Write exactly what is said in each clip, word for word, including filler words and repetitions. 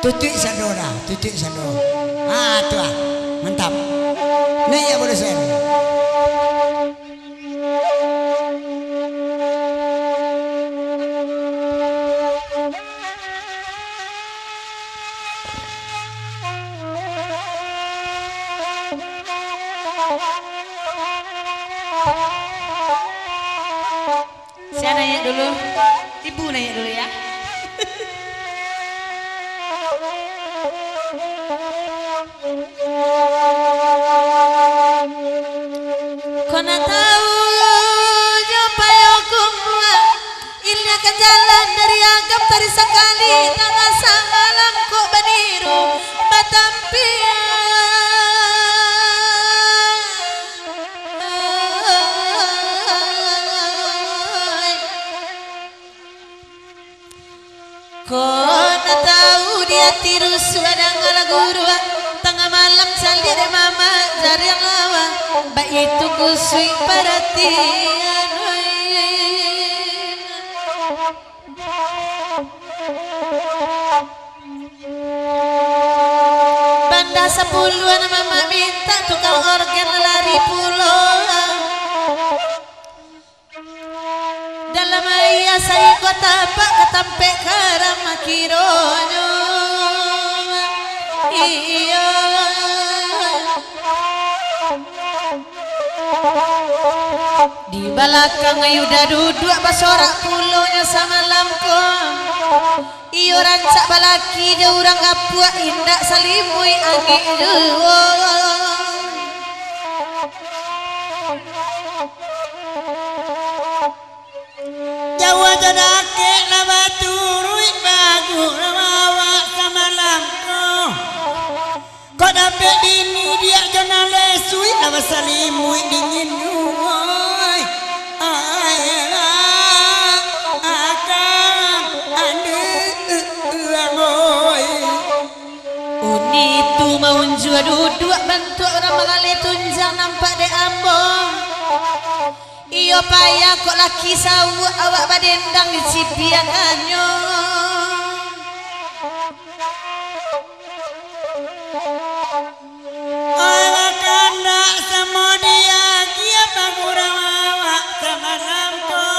Tutuik sado dah, tutuik sado. Ah, tu ah. Mantap. Naiak produser. Saya naiak dulu. Ibu naiak dulu, ya. Kok nak tahu jo payo kumuah, iliakan jalan dari agam tadi sakali, tangah samalam kok baniru batampiang. Kok nak tahu di ati rusuah danga lagu ruah, tangah malam caliak dek mamak jariang lawa, baitu kusuik paratian. Banda sapuluah nan mamak mintak tukang orgen lari pulo. Dalam aia saiko tapak ka tampek karam akironyo. Iyo. Di balakang Yuda duduak basorak pulonyo samalam ko. Iyo rancak balaki jo urang gapuak, indak salimuik angek juo. Jauah jo dakek lah baturuik bagu awak samalam ko. Kok dapek bini diak jo nan lesuik lah basalimuik dingin juo. Ai, akang, anduang, oi. Uni tu maunjua duduak bantuak urang malaleh tunjang nampak dek ambo. Iyo payah kok laki sawuak awak badendang di cipiakannyo. Ai, bakandak samo diagiah pagurau awak samalam ko.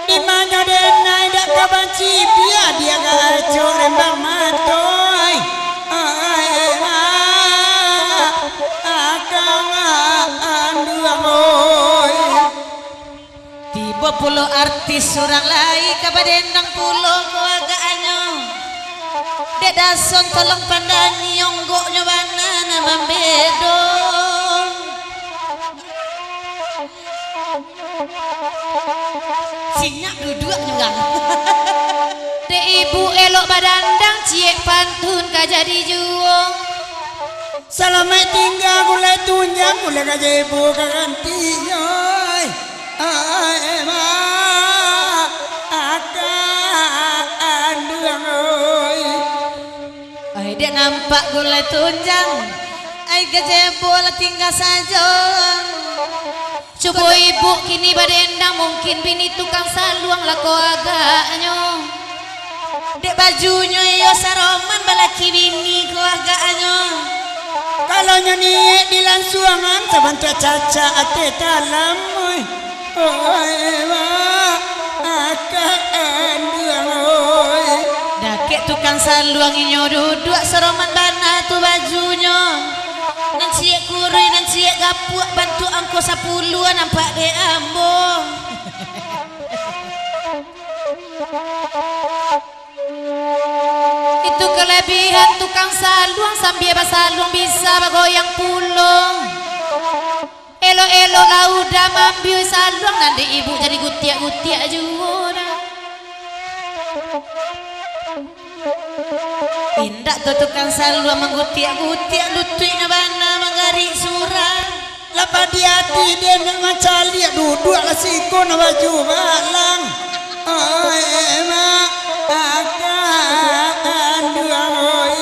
Di manyo denai dak ka bancibiak, diagak acok rembang mato, ai. Ai, mak, akang, anduang, oi. Tibo pulo artis urang lai ka badendang pulo ko agaknyo. Dek Dason tolong pandangi, onggoknyo bana nan mambedo. Sinyak duduak nyo urang. Dek ibu elok badandang, ciek pantun ka jadi juo. Salamaik tingga gulai tunjang, gulai gajebo garantinyo. Ai, mak, akang, anduang, oi. Ai, dek nampak gulai tunjang, ai, gajebo lah tingga sajo. Cubo ibu kini badendang, mungkin bini tukang saluang lah ko agaknyo. Dek bajunyo iyo saroman balaki bini ko agaknyo. Kalau nyo niek dilansuangan, sabantuak cacak ateh talam, oi. Oi, mak, akang anduang, oi. Dakek tukang saluang inyo duduak, saroman bana tu bajunyo. Nan ciek kuruih, nan ciek gapuak, bantuak angko sapuluah nampak dek ambo. Itu kalabihan tukang saluang, sambia basaluang bisa bagoyang pulo. Elok-elok lah udah maambiak saluang, nan dek ibu jadi gutiak-gutiak juo dah. Indak tu tukang saluang manggutiak-gutiak, lutuiknyo bana manggarik surang. Lah padiah ati den nak mancaliak, duduak lah siko nak baju balang. Oi, mak, akang anduang, oi.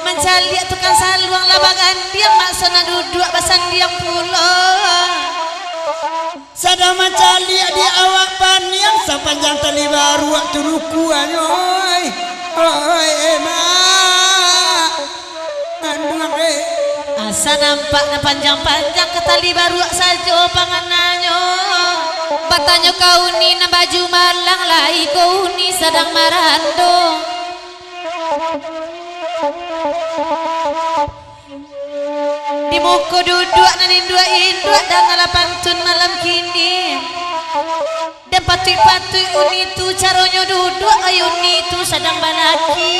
Mancaliak tukang saluang lah bagandiang, makso nak duduak basandiang pulo. Sadang mancaliak di awak paniang, sapanjang tali baruak tu rukuanyo, oi. Oi, emak. Anduang, eh. Asa nampak nan panjang-panjang ka tali baruak sajo pangananyo. Batanyo ka uni nan baju malang, lai ko uni sadang marando. Di muko duduak nan induak-induak, dangalah pantun malam kini. Dan patuik-patuik uni tu caronyo duduak, ai uni tu sadang balaki.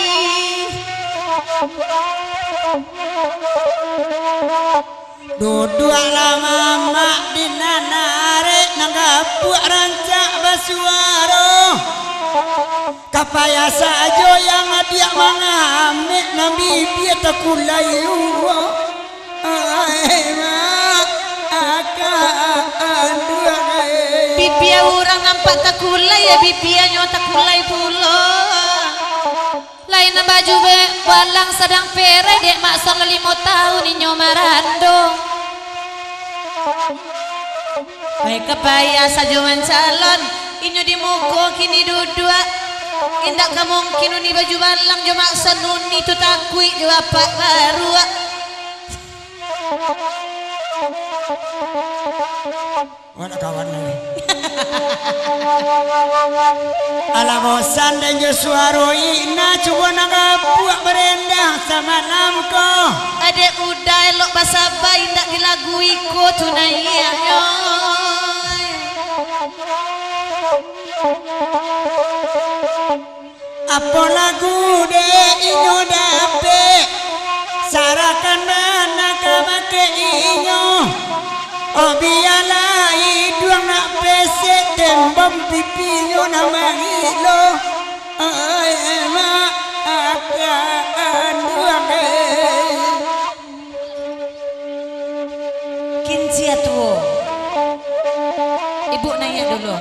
Duduaklah mamak di nan arek, nan gapuak rancak basuaro. Ka payah sajo yang adiak mangamek, nan bibia takulai juo. Ai, mak, akak, anduang, ai. Bibia urang nampak takulai, ya, bibianyo takulai pulo. Lai nan baju be-, balang sadang pereh, dek Mak Son lah limo tahun inyo marando. Ai, ka payah sajo mancalon, inyo di muko kini duduak. Indak ka mungkin uni baju balang jo Mak Son uni tu takuik jo apak baruak. Wak nak kawan lai. Alah bosan den jo suaro Ina, cubo nan gapuak barendang samalam ko. Adek muda elok basaba, indak di lagu iko tu naiak nyo. Apo lagu dek inyo dapek, sarahkan bana kabake inyo. Oh, bialah iduang nak pesek, tembam pipinyo nak mangilo. Ai, mak, akak anduang, eh. Kincia tuo. Ibu naiak dulu.